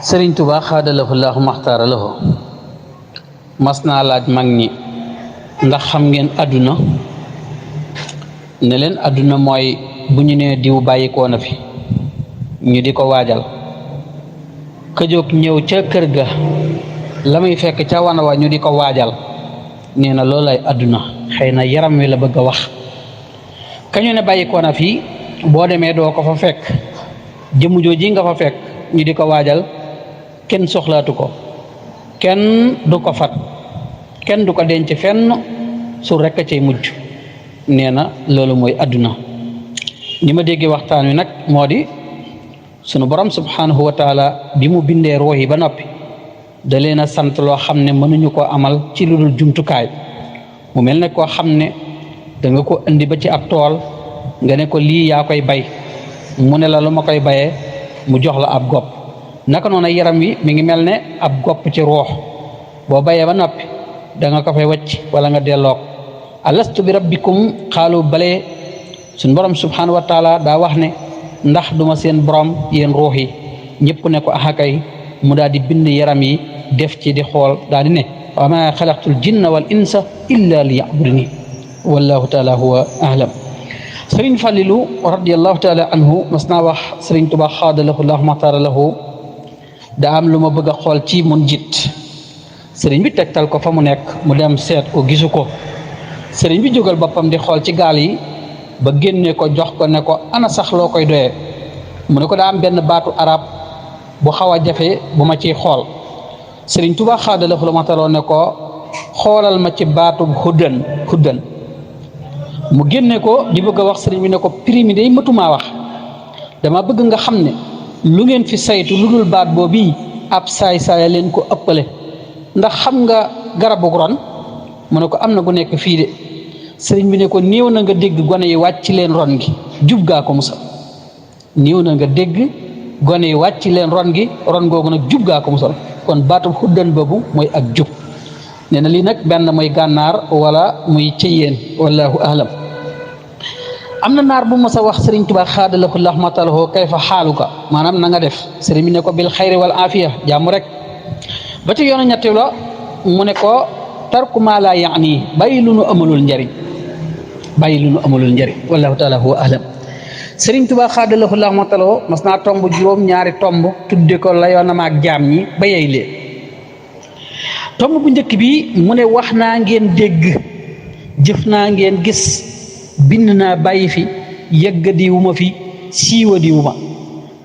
sëriñ Tuubaa xaadalahu laahu maxtaara lahu mas naa laaj mag ñi ndax xam ngeen àdduna ne leen àdduna mooy bu ñu nee diw bàyyikoo na fi ñu di ko waajal ka jóg ñëw ca kër ga la muy fekk ca wana wa ñu di ko waajal nee na loolay àdduna xëy na yaram wi la bëgg a wax kañu ne bàyyikoo na fi boo demee doo ko fa fekk jëmm jooji nga fa fekk ñu di ko waajal kenn soxlaatu ko kenn du ko fat kenn du ko denc fenn su rekk a cay mujj nee na loolu mooy àdduna ni ma déggee waxtaan wi nag moo di sunu borom subhanahu wa taala bi mu bindee ruux yi ba noppi da leen a sant loo xam ne mënuñu ko amal ci lu dul jumtukaay mu mel ne koo xam ne da nga ko indi ba ci ab tool nga ne ko lii yaa koy bay mu ne la lu ma koy bayee mu jox la ab gopp naka noonu yaram wi mi ngi mel ne ab gopp ci ruux boo bayee ba noppi da nga ko fay wacc wala nga delloo alastu bi rabbikum xaalu balee suñ borom subhanahu wa taala daa wax ne ndax duma seen borom yéen ruux yi ñëpp ne ko axakay mu daal di bind yaram yi def ci di xool daal di ne wa ma xalaqtul jinna wal insa illa li yabuduni wallahu taala huwa ahlam sëriñ Falilu radiallahu taala anhu mas naa wax sëriñ Tuubaa xaadalahu laahu maxtaara lahu daa am lu ma bëgg a xool ci mun jit sëriñ bi tegtal ko fa mu nekk mu dem seet ko gisu ko sëriñ bi jógal boppam di xool ci gaal yi ba génne ko jox ko ne ko ana sax loo koy doyee mu ne ko daa am benn baatu arab bu xaw a jafe bu ma ciy xool sëriñ Tuubaa xaadalahu laahu maxtaara ne ko xoolal ma ci baatu huddan mu génne ko di bëgg a wax sëriñ bi ne ko primi day matumaa wax dama bëgg nga xam ne lu ngeen fi saytu lu dul baat boobu ab saay-saaya leen ko ëppale ndax xam nga garabu ron mu ne ko am na gu nekk fii de sëriñ bi ne ko néew na nga dégg gone yi wàcc leen ron gi jub gaa ko musal néew na nga dégg gone yi wàcc leen ron gi ron googu nag jub gaa ko musal kon baatu xuddan boobu mooy ak jub nee na lii nag benn mooy gànnaar wala muy cëyeen wallahu ahlam am na naar bu mos a wax sëriñ Tuubaa xaadalahu laahu maxtaara lahu kayfa xaaluka maanaam na nga def sëriñ bi ne ko bil xayri wal aafiya jàmm rek ba ci yoonu ñetti la mu ne ko tarku maa laa yaani bàyyi lu nu amalul njariñ wallahu taala huwa ahlam sëriñ Tuubaa xaadalahu laahu maxtaara lahu mas naa tomb juróom ñaari tomb tudde ko la yoonam ak jaam ñi ba yey leen tomb bu njëkk bi mu ne wax naa ngeen dégg jëf naa ngeen gis bind naa bàyyi fi yëggadi wu ma fi siiwadi wu ma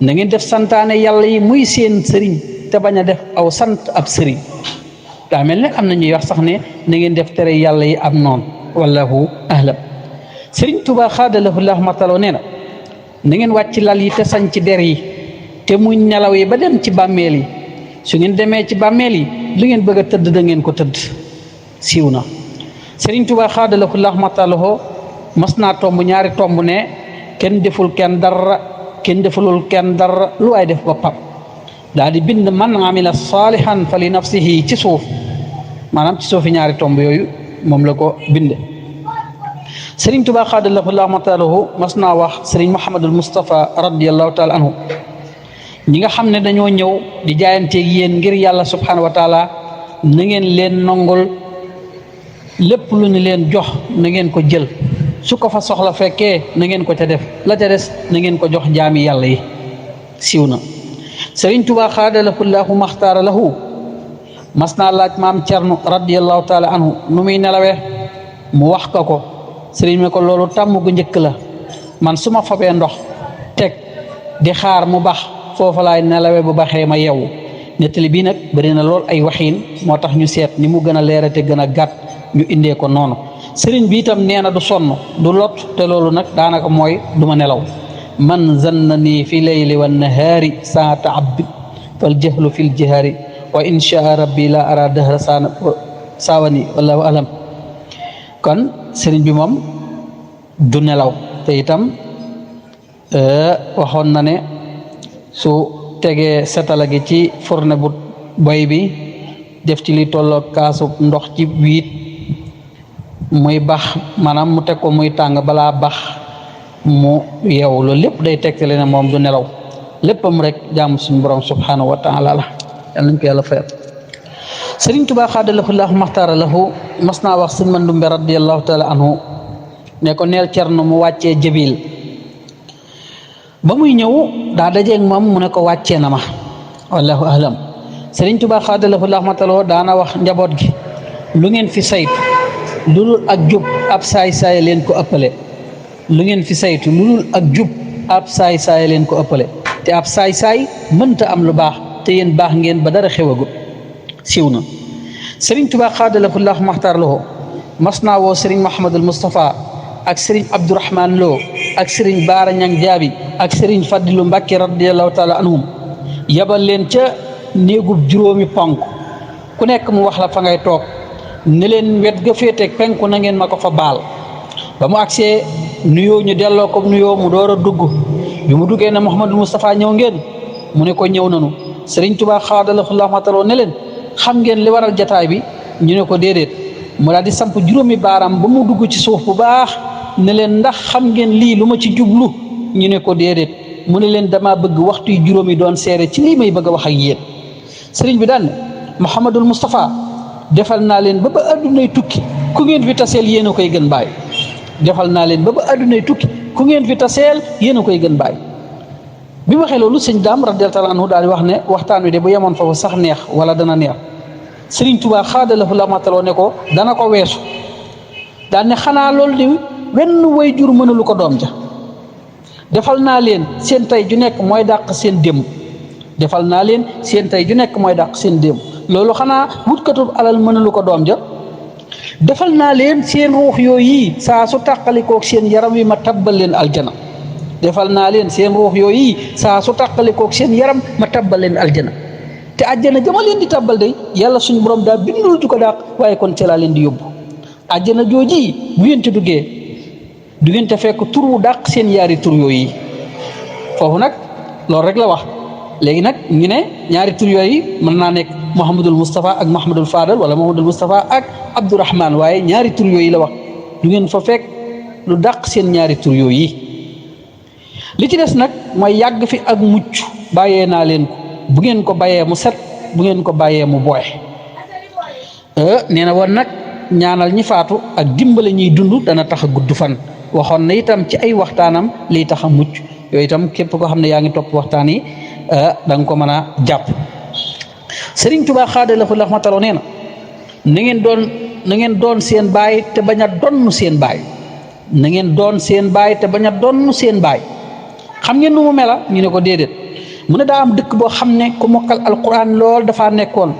na ngeen def santaane yàlla yi muy seen sëriñ te bañ a def aw sant ab sëriñ daa mel ne am na ñuy wax sax ne na ngeen def tere yàlla yi am noonu wallahu ahlam sëriñ Tuubaa xaadalahu laahu maxtaara nee na ngeen wàcc lal yi te sañ ci der yi te muy nelaw yi ba dem ci bàmmeel yi su ngeen demee ci bàmmeel yi lu ngeen bëgg a tëdd da ngeen ko tëdd siiw na sëriñ Tuubaa xaadalahu laahu maxtaara mas naa tomb ñaari tomb ne kenn deful kenn dara kenn defulul kenn dara lu waay def boppam daal di bind man amila saalihan fa li nafsihi ci suuf maanaam ci suufi ñaari tomb yooyu moom la ko binde sëriñ Tuubaa xaadalahu laahu maxtaara mas naa wax sëriñ Muhammadul Mustafa radiallahu taala anhu ñi nga xam ne dañoo ñëw di jaayanteeg yéen ngir yàlla subhanahu wa taala na ngeen leen nongul lépp lu ñu leen jox na ngeen ko jël su ko fa soxla fekkee na ngeen ko ca def la ca des na ngeen ko jox jaami yàlla yi siiw na sëriñ Tuubaa xaadalahu laahu maxtaara lahu mas naa laaj maam Cerno radiallahu taala anhu nu muy nelawee mu wax ko sëriñ ne ko loolu tàmm gu njëkk la man su ma fabee ndox teg di xaar mu bax foofa laay nelawee bu baxee ma yeewu nettali bii nag bëri na lool ay waxiin moo tax ñu seet ni mu gën a leerate gën a gàtt ñu indee ko noonu sëriñ bi itam nee na du sonn du lot te loolu nag daanaka mooy du ma nelaw man zannani fi layli wa nahaari saata abdi fal jahlu fil jihaari wa inshaa rabbi la ara dahra saawani wallahu alam kon sëriñ bi moom du nelaw te itam waxoon na ne su tegee setala gi ci fourne bu boy bi def ci li tolloo kaasu ndox ci wiit muy bax maanaam mu teg ko muy tàng balaa bax mu yeewu loolu lépp day tegtale ne moom du nelaw léppam rek jaamu suñu borom subhanahu wa taala la yàlla nañ ko yàlla fayal sëriñ Tuubaa xaadalahu laahu maxtaara lahu mas naa wax sëñ Mandumbe radiyallahu taala anhu ne ko neel Cerno mu wàccee Jibril ba muy ñëw daa dajeeg moom mu ne ko wàccee na ma wallahu ahlam sëriñ Tuubaa xaadalahu laahu maxtaara lahu daana wax njaboot gi lu ngeen fi saytu lu dul ak jub ab saay-saay leen ko ëppale lu ngeen fi saytu lu dul ak jub ab saay-saay leen ko ëppale te ab saay-saay mënta am lu baax te yéen baax ngeen ba dara xewagut siiw na sëriñ Tuubaa xaadalahu laahu maxtaara lahu mas naa woo sëriñ Mouhamadul Moustapha ak sëriñ Abdourahman Lo ak sëriñ Baara Ñang Jaabi ak sëriñ Fadilu Mbàkke radiyallahu taala anhum yabal leen ca néegub juróomi ponk ku nekk mu wax la fa ngay toog ne leen wet ga féeteeg penku na ngeen ma ko fa baal ba mu agsee nuyoo ñu delloo ko nuyoo mu door a dugg bi mu duggee ne Mouhamadul Moustapha ñëw ngeen mu ne ko ñëw nanu sëriñ Tuubaa xaadalahu laahu maxtaara lahu ne leen xam ngeen li waral jataay bi ñu ne ko déedéet mu daal di samp juróomi baaraam ba mu dugg ci suuf bu baax ne leen ndax xam ngeen lii lu ma ci jublu ñu ne ko déedéet mu ne leen dama bëgg waxtu yu juróomi doon seere ci lii may bëgg a wax ak yéen sëriñ bi daan Mouhamadul Moustapha defal naa leen ba addunay tukki ku ngeen fi taseel yéen a koy gën baay defal naa leen ba addunay tukki ku ngeen fi taseel yéen a koy gën baay bi waxee loolu sëñ Daam radiyallahu anhu daal di wax ne waxtaan wi de bu yemoon foofu sax neex wala dana neex sëriñ Tuubaa xaadalahu laahu maxtaara lahu ne ko dana ko weesu daal ne xanaa loolu di wenn way jur mënalu ko doom ja defal naa leen seen tey ju nekk mooy dàq seen démb defal naa leen seen tey ju nekk mooy dàq seen démb loolu xanaa wutkatub alal mënalu ko doom ja defal naa leen seen ruux yooyu saa su tàqalikook seen yaram wi ma tabbal leen aljana defal naa leen seen ruux yooyu saa su tàqalikook seen yaram ma tabbal leen aljana te àjjana jama leen di tabbal day yàlla suñu borom daa bindul ju ko dàq waaye kon ca laa leen di yóbbu àjjana jooji bu ngeen te duggee du ngeen te fekk tur wu dàq seen yaari tur yooyu foofu nag loolu rek la wax léegi nag ñu ne ñaari tur yooyu mën naa nekk Mouhamadul Moustapha ak Mouhamadul Fadal wala Mouhamadul Moustapha ak Abdourahman waaye ñaari tur yooyu la wax du ngeen fa fekk lu dàq seen ñaari tur yooyu li ci des nag mooy yàgg fi ak mucc bàyyee naa leen ko bu ngeen ko bàyyee mu set bu ngeen ko bàyyee mu booy nee na woon nag ñaanal ñi faatu ak dimbale ñiy dund dana tax a gudd fan waxoon na itam ci ay waxtaanam liy tax a mucc yooyu itam képp koo xam ne yaa ngi topp waxtaan yi da nga ko mën a jàpp sëriñ Tuubaa xaadalahu laahu maxtaara lahu nee na ngeen doon seen baay te bañ a donn seen baay na ngeen doon seen baay te bañ a donn seen baay xam ngeen nu mu mela ñu ne ko déedéet mu ne daa am dëkk boo xam ne ku mokkal alquran lool dafaa nekkoon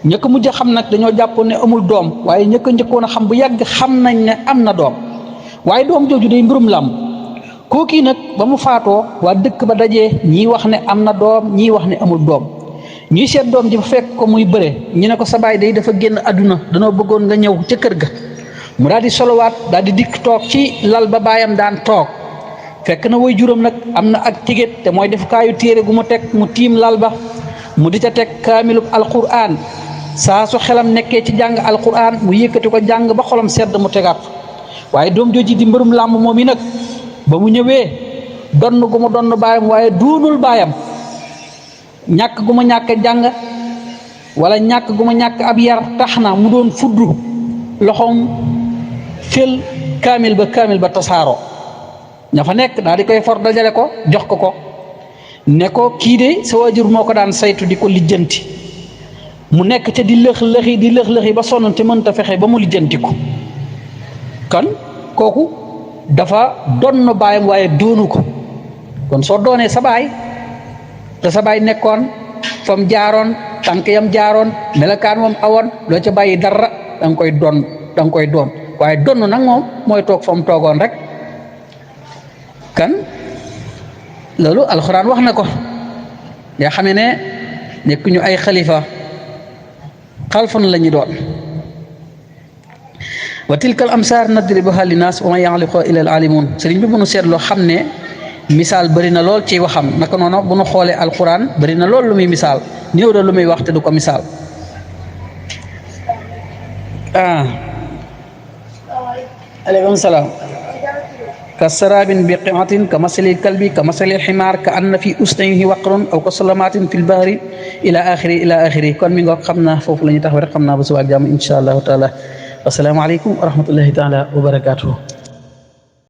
ñëkk mujj xam nag dañoo jàppoon ne amul doom waaye ñëkk njëkkoon a xam bu yàgg xam nañ ne am na doom waaye doom jooju day mbirum làmb kookii nag ba mu faatoo waa dëkk ba dajee ñii wax ne am na doom ñii wax ne amul doom ñuy seet doom ji ba fekk ko muy bëre ñu ne ko sa baay day dafa génn àdduna danoo bëggoon nga ñëw ca kër ga mu daal di solowaat daal di dikk toog ci lal ba baayam daan toog fekk na way juróom nag am na ak tiget te mooy defukaayu téere gu mu teg mu tiim lal ba mu di ca teg kaamilub alquran saa su xelam nekkee ci jàng alquran mu yëkkati ko jàng ba xolam sedd mu tegaat waaye doom jooji di mbërum làmb moom yi nag ba mu ñëwee donn gu mu donn baayam waaye duunul baayam ñàkk gu ma ñàkk jàng wala ñàkk gu ma ñàkk ab yar tax na mu doon fuddu loxoom fël kaamil ba tasaaroo ña fa nekk daal di koy for dajale ko jox ko ne ko kii de sa waajur moo ko daan saytu di ko lijjanti mu nekk ca di lëx-lëxi ba sonn te mënta fexe ba mu lijjanti ko kon kooku dafa donn baayam waaye doonu ko kon soo doonee sa baay te sa baay nekkoon fam jaaroon tànk yam jaaroon melakaan moom awoon doo ca bàyyi dara da nga koy doon waaye donn nag moom mooy toog fa mu toogoon rek kan loolu alxuraan wax na ko nga xam ne nekk ñu ay xalifa xalfan la ñu doon wa tilkal amsaar nadribuha linnaas wa ma yaxliqu illa al alimun sëriñ bi mënu seetloo xam ne misaal bëri na lool ci waxam naka noonu bu nu xoolee alquran bëri na lool lu muy misaal néew da lu muy wax te du ko misaal aleykum salaam ka sarabin biqiatin ka masali kalbi ka masali ximaar ka anna fi usnayhi waqrun aw ka salamatin fil bahri ila axiri kon mi ngoog xam naa foofu la ñu tax rek xam naa ba suba ak jàmm insha allahu taala assalaamu aleykum wa rahmatullahi taala wa barakatuhu